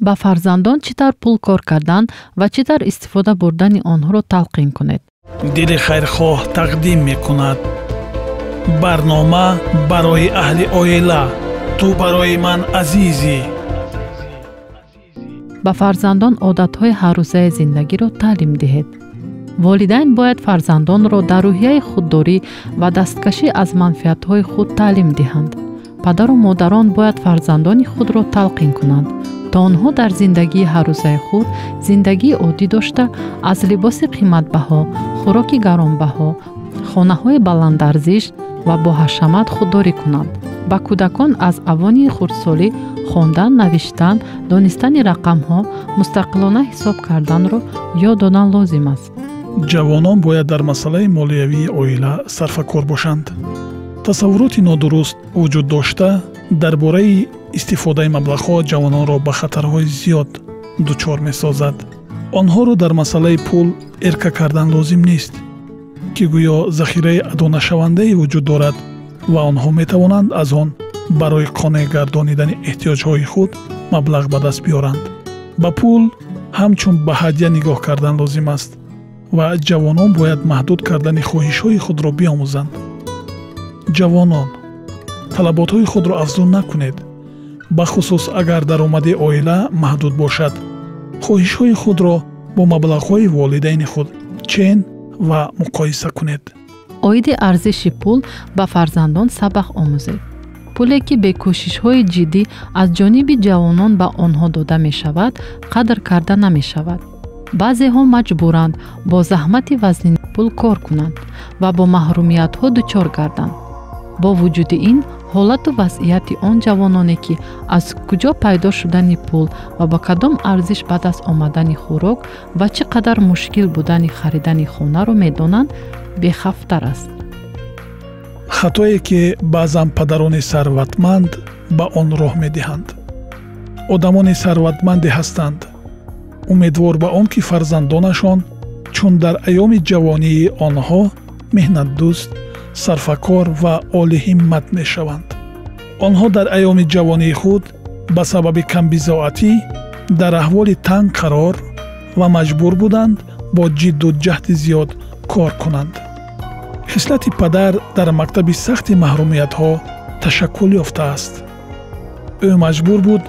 Ба фарзандон чӣ тавр пул кор кардан ва чӣ тавр истифода бурдани онҳоро талқин кунед. Дили хайрхоҳ тақдим мекунад. Барнома барои аҳли оила. Ту барои ман азизӣ. Ба фарзандон одатҳои ҳаррӯзаи зиндагиро таълим диҳед. Волидайн бояд фарзандонро дар рӯҳияи худдорӣ ва дасткашӣ аз манфиатҳои худ таълим диҳанд. Падару модарон бояд фарзандони худро талқин кунанд, то онҳо дар зиндагии ҳаррӯзаи худ зиндагии оддӣ дошта, аз либоси қиматбаҳо, хӯроки гаронбаҳо, хонаҳои баландарзиш ва боҳашамат худдорӣ кунанд. Ба кӯдакон аз авони хурдсолӣ хондан, навиштан, донистани рақамҳо, мустақилона ҳисоб карданро ёд додан лозим аст. Ҷавонон бояд дар масъалаи молиявии оила сарфакор бошанд. Тасаввуроти нодуруст вуҷуд дошта дар бораи истифодаи маблағҳо ҷавононро ба хатарҳои зиёд дучор месозад. Онҳоро дар масъалаи пул эрка кардан лозим нест, ки гӯё захираи адонашавандае вуҷуд дорад ва онҳо метавонанд аз он барои қонеъ гардонидани эҳтиёҷҳои худ маблағ ба даст биёранд. Ба пул ҳамчун ба ҳадя нигоҳ кардан лозим аст ва ҷавонон бояд маҳдуд кардани хоҳишҳои худро биомӯзанд. Ҷавонон, талаботҳои худро афзун накунед, бахусус агар даромади оила маҳдуд бошад. Хоҳишҳои худро бо маблағҳои волидайни худ чен ва муқоиса кунед. Оиди арзиши пул ба фарзандон сабақ омӯзед. Пуле ки бе кӯшишҳои ҷиддӣ аз ҷониби ҷавонон ба онҳо дода мешавад, қадр карда намешавад. Баъзеҳо маҷбуранд бо заҳмати вазнини пул кор кунанд ва бо маҳрумиятҳо дучор гарданд. Бо вуҷуди ин, ҳолату вазъияти он ҷавононе, ки аз куҷо пайдо шудани пул ва ба кадом арзиш ба даст омадани хӯрок ва чӣ қадар мушкил будани харидани хонаро медонанд, бехавфтар аст. Хатое ки баъзан падарони сарватманд ба он роҳ медиҳанд. Одамони сарватманде ҳастанд, умедвор ба он ки фарзандонашон чун дар айёми ҷавонии онҳо меҳнатдӯст, сарфакор ва олиҳиммат мешаванд. Онҳо дар айёми ҷавонии худ ба сабаби камбизоатӣ дар аҳволи танг қарор ва маҷбур буданд бо ҷидду ҷаҳди зиёд кор кунанд. Хислати падар дар мактаби сахти маҳрумиятҳо ташаккул ёфтааст. Ӯ маҷбур буд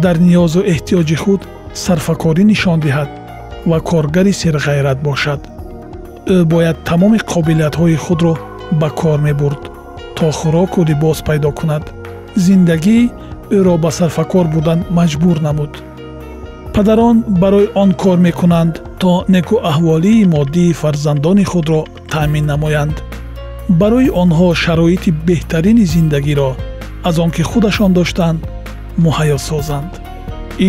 дар ниёзу эҳтиёҷи худ сарфакорӣ нишон диҳад ва коргари серғайрат бошад. Ӯ бояд тамоми қобилиятҳои худро ба кор мебурд то хӯроку либос пайдо кунад. Зиндагӣ ӯро ба сарфакор будан маҷбур намуд. Падарон барои он кор мекунанд то некӯаҳволии моддии фарзандони худро таъмин намоянд. Барои онҳо шароити беҳтарини зиндагиро аз он ки худашон доштанд муҳайё созанд.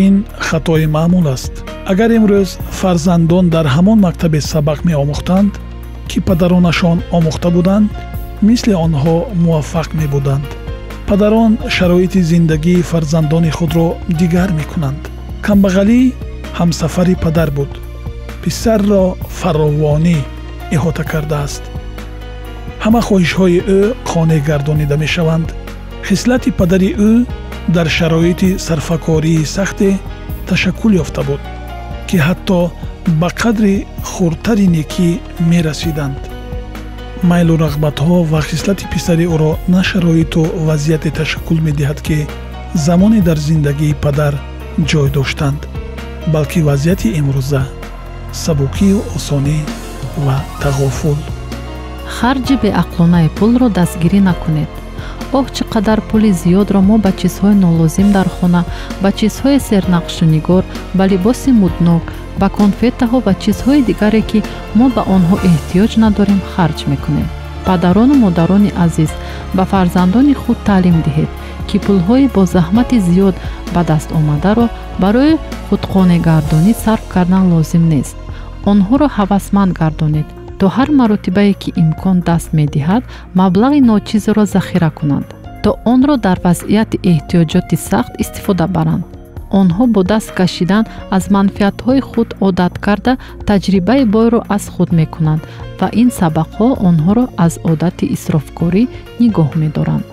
Ин хатои маъмул аст. Агар имрӯз фарзандон дар ҳамон мактабе сабақ меомӯхтанд, ки падаронашон омӯхта буданд, мисли онҳо муваффақ мебуданд. Падарон шароити зиндагии фарзандони худро дигар мекунанд. Камбағалӣ ҳамсафари падар буд. Писарро фаровонӣ иҳота кардааст. Ҳама хоҳишҳои ӯ қонеъ гардонида мешаванд. Хислати падари ӯ дар шароити сарфакории сахте ташаккул ёфта буд, ки ҳатто ба қадри хурдтари некӣ мерасиданд. Майлу рағбатҳо ва хислати писари ӯро на шароиту вазъияте ташаккул медиҳад, ки замоне дар зиндагии падар ҷой доштанд, балки вазъияти имрӯза, сабукию осонӣ ва тағофул. Харҷи беақлонаи пулро дастгирӣ накунед. Оҳ, чӣ қадар пули зиёдро мо ба чизҳои нолозим дар хона, ба чизҳои сернақшунигор, ба либоси муднок, ба конфетаҳо ва чизҳои дигаре, ки мо ба онҳо эҳтиёҷ надорем, харҷ мекунем. Падарону модарони азиз, ба фарзандони худ таълим диҳед, ки пулҳои бо заҳмати зиёд ба даст омадаро барои худқонеъгардонӣ сарф кардан лозим нест. Онҳоро ҳавасманд гардонед, то ҳар маротибае ки имкон даст медиҳад, маблағи ночизро захира кунанд, то онро дар вазъияти эҳтиёҷоти сахт истифода баранд. Онҳо бо даст кашидан аз манфиатҳои худ одат карда, таҷрибаи бойро аз худ мекунанд ва ин сабақҳо онҳоро аз одати исрофкорӣ нигоҳ медоранд.